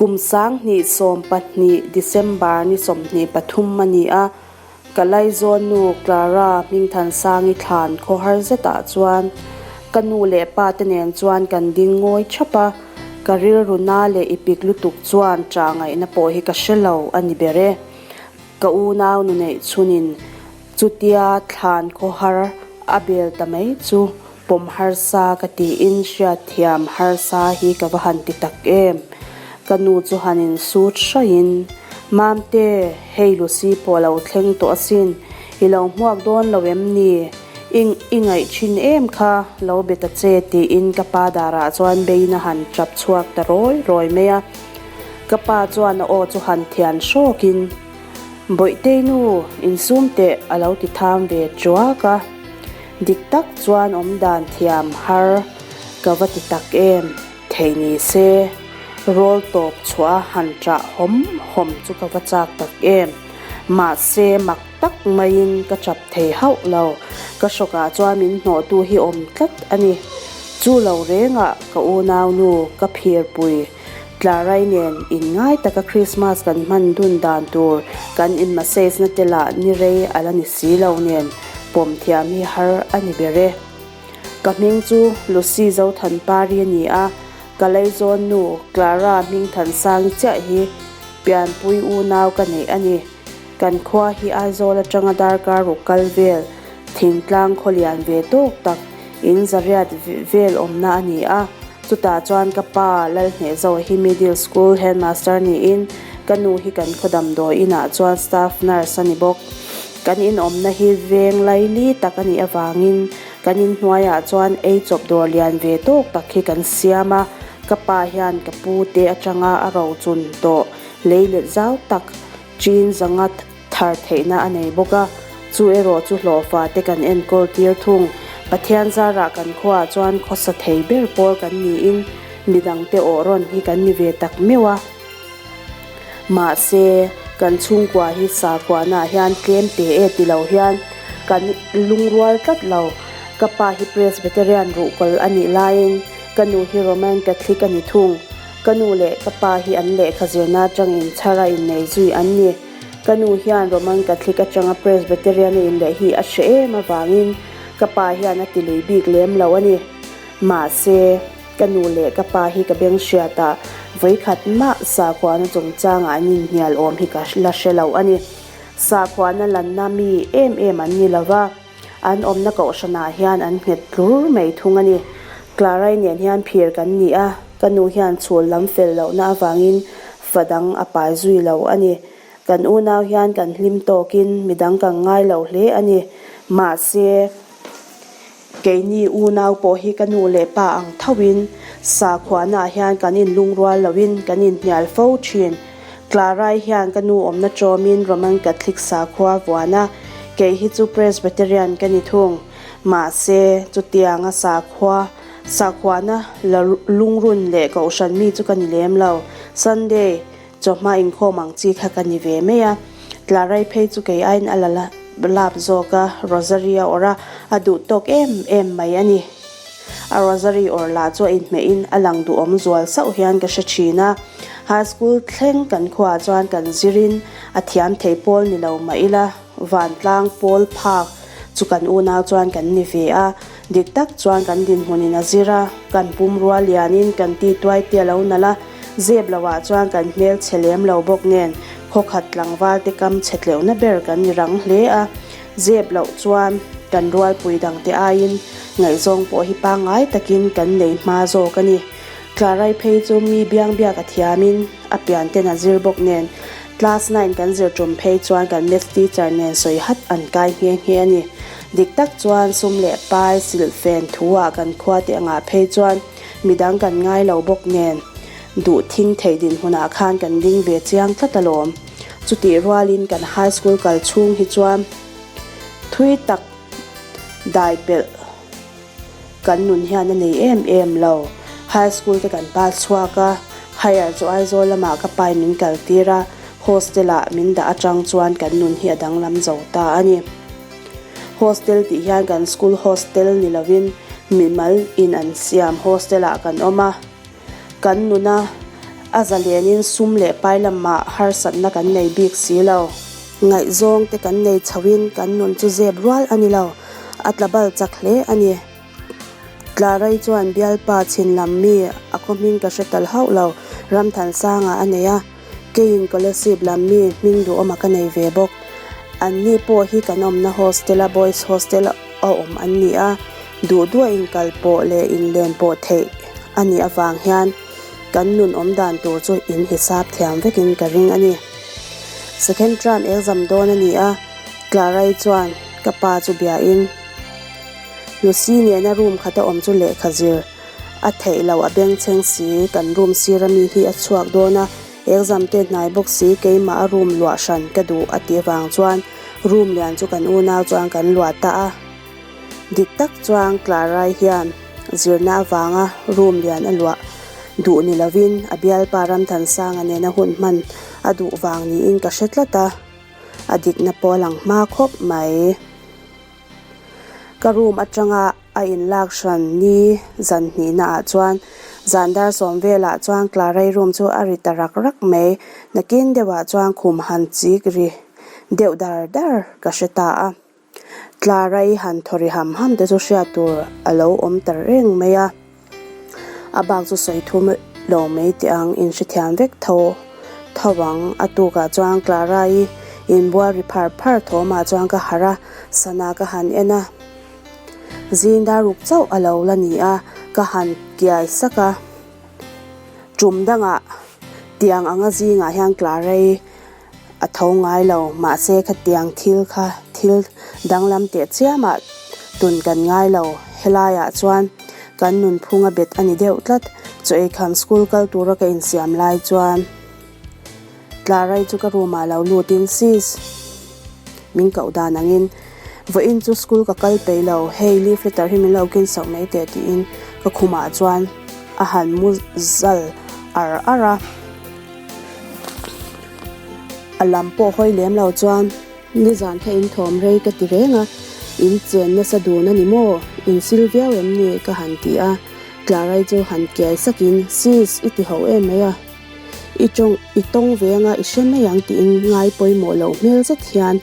Kum 2012 December ni 23 a ni a, ka laizawn nu Clara Hmingthansangi thlan khawhar zetah chuan ka nu leh pa te nen chuan kan ding ngawi thap a, ka rilru na leh ipik lutuk chuan ṭah ngaihna pawh hi ka hre lo a ni ber e. Ka unau nu neih chhunin Chutia thlan khawhar a bel ta mai chu pawm harsa ka tiin hriatthiam harsa hi ka va han ti tak em. Ka nu chu han insut hraihin, Mamte, hei Lucy pawh a lo thleng tawh asin, i lo hmuak dawn lo em ni? I i ngaih thin em kha lo be ta che tiin ka pa darah chuan bein a han tap chhuak ta rawi rawi mai a. Ka pa chuan a aw chu han thian hrawkin, Bawihtei nu, insum teh a lo ti tham ve tuak a. Dik tak chuan awm dan thiam har ka va ti tak em, thei ni se. Rawl tawp chhuah a han ṭah hawm hawm chu ka va chak tak em. Mahse, mak tak maiin ka ṭap thei hauh lo. Ka hrawkah chuan min hnawhtu hi awm tlat a ni. Chu lo rengah ka unaunu ka phirpui. Tlarai nen inngai taka Krismas kan hman dun dan tur kan inmassage na te lah ni rei a la ni si lo nen pawm thiam hi har a ni ber e. Ka hming chu Lucy Zothanpari a ni a, ka leizawn nu Clara Hmingthansangi chiah hi pianpui unau ka neih a ni. Kan khua hi Aizawl atanga darkar ruk kal vel thingtlang khaw lian ve tawk tak in zariat vel awmna a ni a. Chutah chuan ka pa Lalhnehzoa hi Middle School Headmaster niin ka nu hi kan khaw damdawi inah chuan Staff Nurse a ni bawk. Kan inawmna hi veng laili tak a nih avangin kan inhnuaiah chuan ei chawp dawr lian ve tawk tak hi kan siam a. Ka pa hian ka pu te atanga a rochun tawh leilet zau tak Chin zanga thar theihna a nei bawk a, chu erawh chu hlawhfa te kan enkawl tir thung. Pathian zarah kan khuaah chuan khawsa thei ber pawl kan niin midangte awh rawn hi kan ni ve tak meuh a. Mahse, kan chhungkua hi sakhuanaah hian tlem te e ti lo hian kan lungrual tlat lo. Ka pa hi Presbyterian ruhkawl a nih laiin ka nu hi Roman Catholic a ni thung. Ka nu leh ka pa hi an lehkha zirna atangin chhar a innei zui an ni. Ka nu hian Roman Catholic atanga Presbyterian a inleh hi a hre em avangin ka pa hian a ti lui bik lem lo a ni. Mahse, ka nu leh ka pa hi ka beng hriatah vawikhat mah sakhuana chungchangah an inhnial awm hi ka la hre lo a ni. Sakhuana lanna mi em em an ni lova. An awmna kohhranah hian an nghet tlur mai thung a ni. Clarai nen hian phir kan ni a, ka nu hian chhul lam fel lohna avangin fa dang a pai zui lo a ni. Kan unau hian kan hlim tawkin midang kan ngai lo hle a ni. Mahse, keini unau pawh hi ka nu leh pa ang thoin sakhuanaah hian kan inlungrual loin kan inhnial fo thin. Clarai hian ka nu awmna ṭawmin Roman Catholic sakhua vuan a, kei hi chu Presbyterian ka ni thung. Mahse, chutianga sakhua, sakhuana la lungrun leh kohhran mi chu ka ni lem lo. Sunday chawhma inkhawm ang chi kha ka ni ve mai a. Clarai phei chu kei aiin a la lap zawk a, rosary a awrh a, a duh tawk em em mai a ni. A rosary awrh lah chu a inhmehin a lang duhawm zual sauh hian ka hre thin a. High school thleng kan khuaah chuan kan zirin a thiam thei pawl ni lo mah ila, vantlang pawl phak chu kan unau chuan kan ni ve a. Dik tak chuan kan dinhmunin a zir a, kan pumrua lianin kan ti tuai te a lo nalh a, zep loah chuan kan hmel chhe lem lo bawk nen khawkhat tlangval te kam chhe tleuhna ber kan ni rang hle a. Zep loh chuan kan rualpui dangte aiin ngaihzawng pawh hi pangngai takin kan nei hma zawk a ni. Tlarai phei chu mi biang biak a thiamin a pian ten a zir bawk nen class nine kan zir tum phei chuan kan maths teacher nen sawi hat an kai nghe nghe a ni. Dik tak chuan sum leh pai silhfen thu ah kan khua te angah phei chuan midang kan ngai lo bawk nen duh thing thei dinhmunah khan kan ding ve chiang tlat alawm. Chutih rualin kan high school kal chhung hi chuan thui tak dai pelh Kan nun hian a nei em em lo. High school te kan pass chhuak a, higher chu Aizawl lamah ka pain min kal tir a, hostel ah min dah atang chuan kan nun hi a danglam zo ta a ni. Hostel tih hian kan school hostel ni lovin mimal in an siam hostel ah kan awm a. Kan nuna. A zalenin sum leh pai lamah harsatna kan nei bik si lo. Ngaihzawng te kan nei chhoin kan nun chu zep rual a ni lo, a tla bal chak hle a ni. Tlarai chuan bialpa chhin lam mi a khaw hming ka hre tal hauh lo, Ramthansanga a nei a, keiin Kolasib lam mi hming duhawma ka nei ve bawk. Anni pawh hi kan awmna hostel a boys hostel a awm an ni a, duh duah inkal pawh leh inlen pawh theih a nih avang hian kan nun awm dan tur chu in hisap thiam vekin ka ring a ni. Second term exam dawn a ni a, Clarai chuan ka pa chu biain. Lucy nena room khata awm chu lehkha zir a theih loh a bengchheng si, kan room sir ami hi a chhuak dawn a, exam te hnai bawk si keimah a room luah hran ka duh a tih avang chuan room lian chu kan unau chuan kan luah ta a. Dik tak chuan Clara-i hian zirna avanga room lian a luah duh ni lovin a bialpa Ramthansanga nena hun hman a duh vang niin ka hre tlat a, a dikna pawh a lang hma khawp mai. Ka room atanga a inlak hran ni zan hnihna ah chuan zan dar sawm velah chuan Clara-i room chu a ri ta rak rak mai. Nakin deuhah chuan khum han chik ri deuh dar dar ka hre ta a. Clara-i han thaw ri ham ham te chu hriat tur a lo awm ta reng mai a. A bak chu sawi thum lo mai teh ang, inhrethiam vek tho tho ang. A tukah chuan Clara-i inbual ri phar phar thawmah chuan ka harh a, sana ka han en a. Zing dar ruk chauh a lo la ni a, ka han kiai sak a. Tum dangah tiang anga zingah hian Clara-i A tho ngai lo, mahse khatiang thil kha thil danglam teh chiamah tun kan ngai lo. Helaiah chuan kan nunphung a bet a ni deuh tlat. Chaw eikham school kal tura ka insiam lai chuan Tlarai chu ka room ah lo lutin Sis, min koh dan angin vawiin chu school ka kal peih lo, hei leave letter hi min lo kin sauh mai teh tiin ka khumah chuan a han mu zal ar ar a. A lam pawh hawi lem lo chuan nizan kha in thawm rei ka ti reng a, in chen nasa dun a ni maw? In sil viau em ni? ka han ti a, Clarai chu han kiai sakin Sis i ti ho em mai a, i tawng i tawng ve anga i hre mai ang tiin ngai pawimawh loh hmel zet hian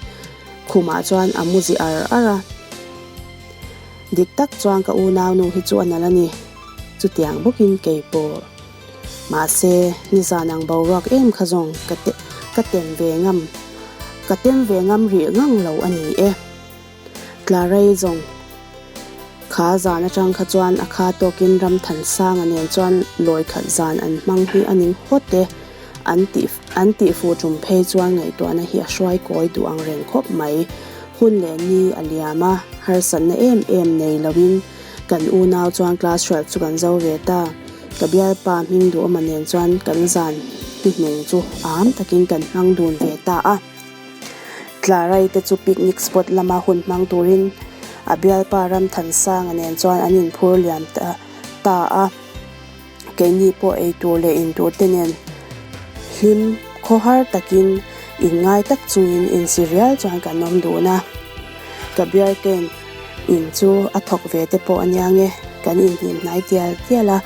khumah chuan a mu zi ar ar a. Dik tak chuan ka unaunu hi chu a nalh a ni, chutiang bawkin kei pawh. Mahse, nizan ang boruak em kha zawng ka te ka tem ve ngam ka tem ve ngam rih ngang lo a ni e. Tlarei zawng kha zan atang kha chuan a kha tawkin Ramthansanga nen chuan lawi khat zan an hmang hi a ning hawt e. An tih an tih fuh tum phei chuan ngaihtuahna hi a hruai kawi duh ang reng khawp mai. Hun leh ni a liam a, harsatna em em nei loin Kan unau chuan class hralh chu kan zo ve ta. Ka bialpa hming duhawma nen chuan kan zan hnuhnung chu am takin kan hmang dun ve ta a. Tlarai te chu picnic spot lama hun hmang turin a bialpa Ramthansanga nen chuan an inphur liam ta ta a. Keini pawh eitur leh intur te nen hlim khawhar takin inngai tak chungin insi rial chuan kan awm dun a. Ka beer can in chu a thawk ve te pawh a nia nge, kan inhnim hnai tial tial a,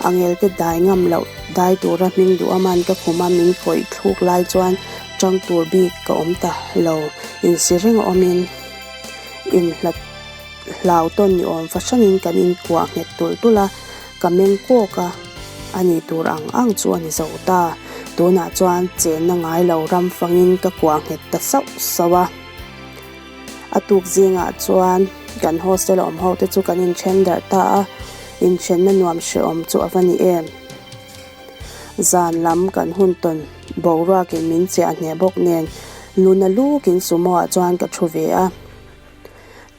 angel te dai ngam loh dai tura hming duh aman ka khum a min kawih thluk lai chuan tang tur bik ka awm ta lo, insi reng a awmin inhlat hlau tawn ni awm fahranin kan inkuah nghet tulh tulh a, ka meng kawk a, a ni tur ang ang chu a ni zo ta. Tunah chuan chenna ngai lo ram fangin ka kuah nghet ta sauh sauh a. A tuk zingah chuan kan hostel a awm ho te chu kan inthen darh ta a, inthenna nuam hrehawm chu a va ni em. Zan lam kan hun tawn boruakin min chiah hneh bawk nen luna lukin sumo ah chuan ka thu ve a.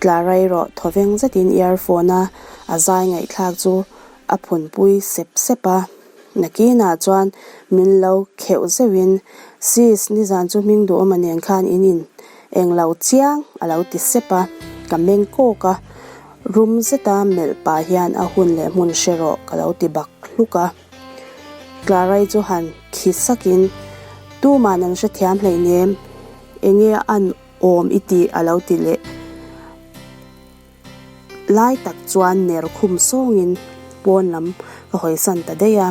Tlarai rawh thawveng zetin earphone a a zai ngaihthlak chu a phunpui sep sep a. Nakinah chuan min lo kheuh zeuhin, Sis, nizan chu hming duhawma nen khan in in englo chiang a lo ti sep a, ka meng kawk a, rum zeta melh pah hian a hun leh hmun hre rawh ka lo ti bak hluk a. Clarai chu han khi sakin, Tuman an hrethiam hleinem, enge an Awm i tih a lo ti leh lai tak chuan ner khum sawngin pawn lam ka hawisan ta daih a.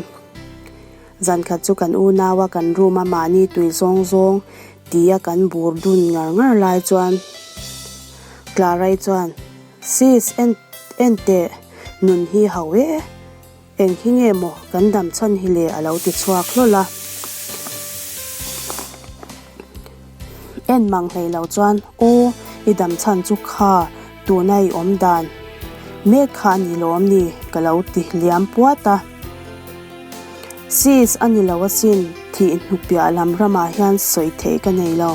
Zankhat chu kan unaua kan room a mahni tui zawng zawng tia kan bur dun ngar ngar lai chuan Clara-i chuan, Sis, en en teh, nun hi ho e, eng hi nge maw kan dam chhan hi le a lo ti chhuak hlawl a. En mang hlei lo chuan, Aw, i dam chhan chu kha tuna i awm dan mek kha a ni lawm ni ka lo ti liam puat a. Sis a ni lo asin, thih hnupiah lam ramah hian sawi theih ka nei lo.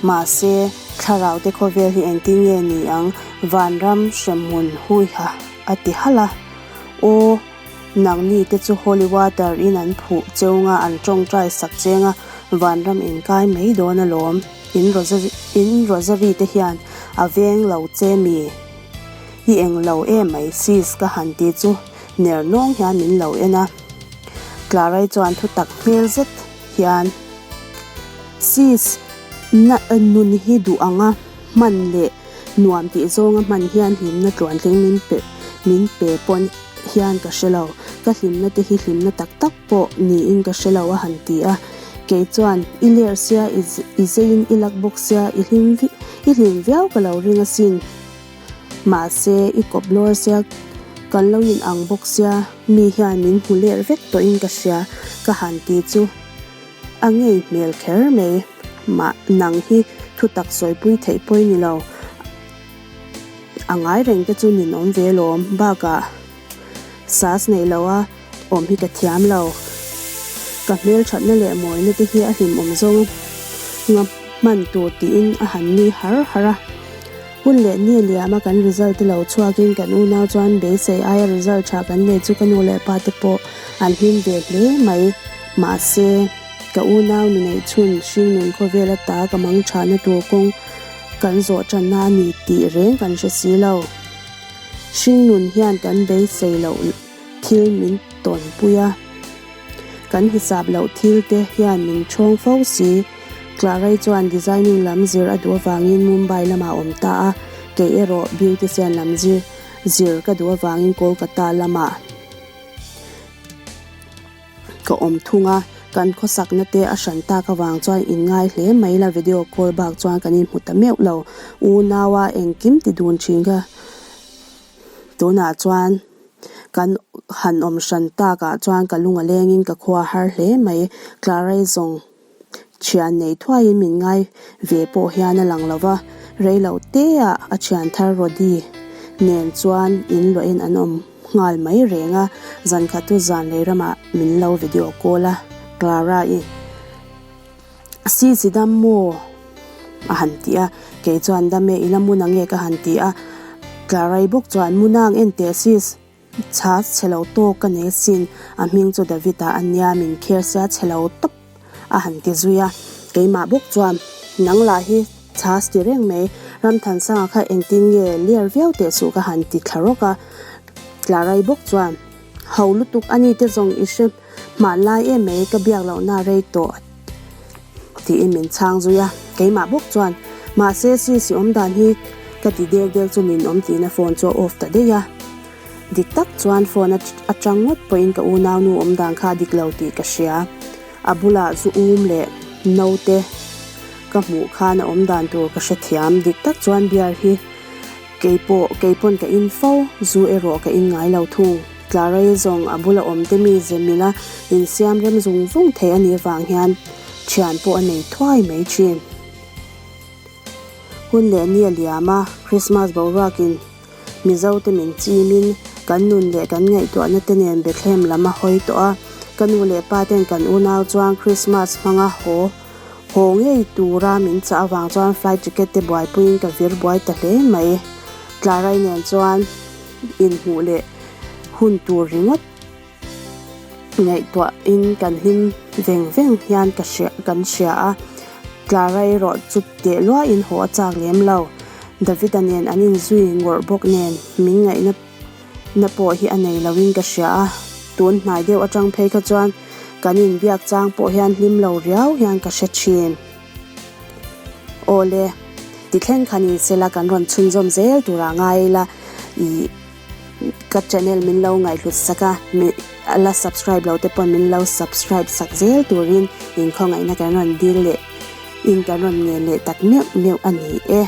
Mahse, thlarau te khawvel hi engtin nge ni ang, vanram hremhmun huiha a ti halh a. Aw, nangni te chu holy water in an phuh cheunga an tawngtai sak chenga vanram inkai mai dawn alawm. In rosary in rosary te hian a veng lo che mi? I eng lo emai sis ka han ti chu ner nawng hian min lo en a. Clara-i chuan thu tak hmel zet hian sis na nun hi duh anga hman leh nuam tih zawnga hman hian hlimna tluantling min pe min pe pawn hian ka hre lo. Ka hlimna te hi hlimna tak tak pawh niin ka hre lo a han ti a. Kei chuan i ler sia i zeiin i lak bawk sia i hlim i hlim viau ka lo ring asin. Mahse i kawp lawr sia kan lo in ang bawk sia mi hian min hmu ler vek tawhin ka hria ka han ti chu a ngei hmel kher mai. Mah nang hi thutak sawipui theih pawh i ni lo. A ngai reng te chu ninawm ve lawm bakah sas neih loh a awm hi ka thiam lo. Ka hmelthatna leh mawina te hi a hlimawm zawng nga hman tur tiin a han nui har har a. Hun leh ni liama kan result te lo chhuakin kan unau chuan beisei aia result tha kan nei chu ka nu leh pa te pawh an hlim ve hle mai. Mahse, ka unau nu neih chhun hringnun khawvel ata ka mang thahna tur kawng kan zawh tanna a ni tih reng kan hre si lo. Hringnun hian kan beisei loh thil min tawnpui a, kan hisap loh thil te hian min ṭhawng fo si. Clara-i chuan designing lam zir a duh avangin Mumbai lamah a awm ta a, kei erawh beautician lam zir zir ka duh avangin Kolkata lamah Ka awm thung a, kan khawsakna te a hran tak avang chuan inngai hle mai la video call bak chuan kan inhmu ta meuh lo. Unaua engkim ti dun thin kha tunah chuan kan han awm hran takah chuan ka lung a lengin ka khua har hle mai. Clara-i zawng Thian nei thuaiin min ngai ve pawh hian a lang lo va, rei lo teah a thian thar Rody nen chuan in luahin an awm nghal mai reng a, zan khat chu zan lei ramah min lo video call a, Clara-i Sisi dam maw? a han ti a, kei chuan dam e, i la mun ang e ka han ti a, Clara-i bawk chuan Munang en teh sis. Chhas chhe lo tawk ka nei sin, a hming chu David-a a nia, min kher sia chhe lo tawp a han ti zui a. Keimah bawk chuan, Nang lah hi chhas ti reng mai, Ramthansanga kha engtin nge ler viau teh suh ka han ti thla rawk a. Tlarai bawk chuan, Ho lutuk a ni te zawng i hre hmanlai em mai, ka biak lohna rei tawh tiin min chhang zui a. Keimah bawk chuan, Mahse sisi awm dan hi ka ti dek dek chu min awm tiin a phone chu a off ta daih a. Dik tak chuan phone atang ngawt pawhin ka unaunu awm dan kha a dik lo tih ka hria. A bulah zu um leh naute ka hmuh khan a awm dan tur ka hrethiam. Dik tak chuan beer hi keipawh keipawn ka in fo, zu erawh ka in ngai lo thung. Tlarei zawng a bula awm te mi ze mila insiam rem zung zung thei a nih vang hian thian pawh a nei thuai mai thin. Hun leh ni a liam a, Christmas boruakin Mizo te min chimin kan nun leh kan ngaihtuahna te nen Bethlehem lam a hawi tawh a, ka nu leh pa ten kan unau chuan Christmas hmanga haw haw ngei tura min chah avang chuan flight ticket te buaipuiin ka vir buai ta hle mai. Tlarai nen chuan inhmuh leh hun tur ringawt Ngaihtuahin kan hlim veng veng hian ka hria kan hria a, Clara erawh chu teh luahin haw a chak lem lo. David-a nen an inzui ngawrh bawk nen min ngaihna na pawh hi a nei loin ka hria a, tun hnai deuh atang phei kha chuan kan inbiak chang pawh hian hlim lo riau hian ka hre thin. Awle, ti thleng kha ni sela kan rawn chhunzawm zel turah ngai ila ih. Ka channel min lo ngaihhlut sak a. La subscribe lo te pawn min lo subscribe sak zel turin in khawngaihna kan rawn dil leh in kan rawn ngen leh tak meuh meuh a ni e.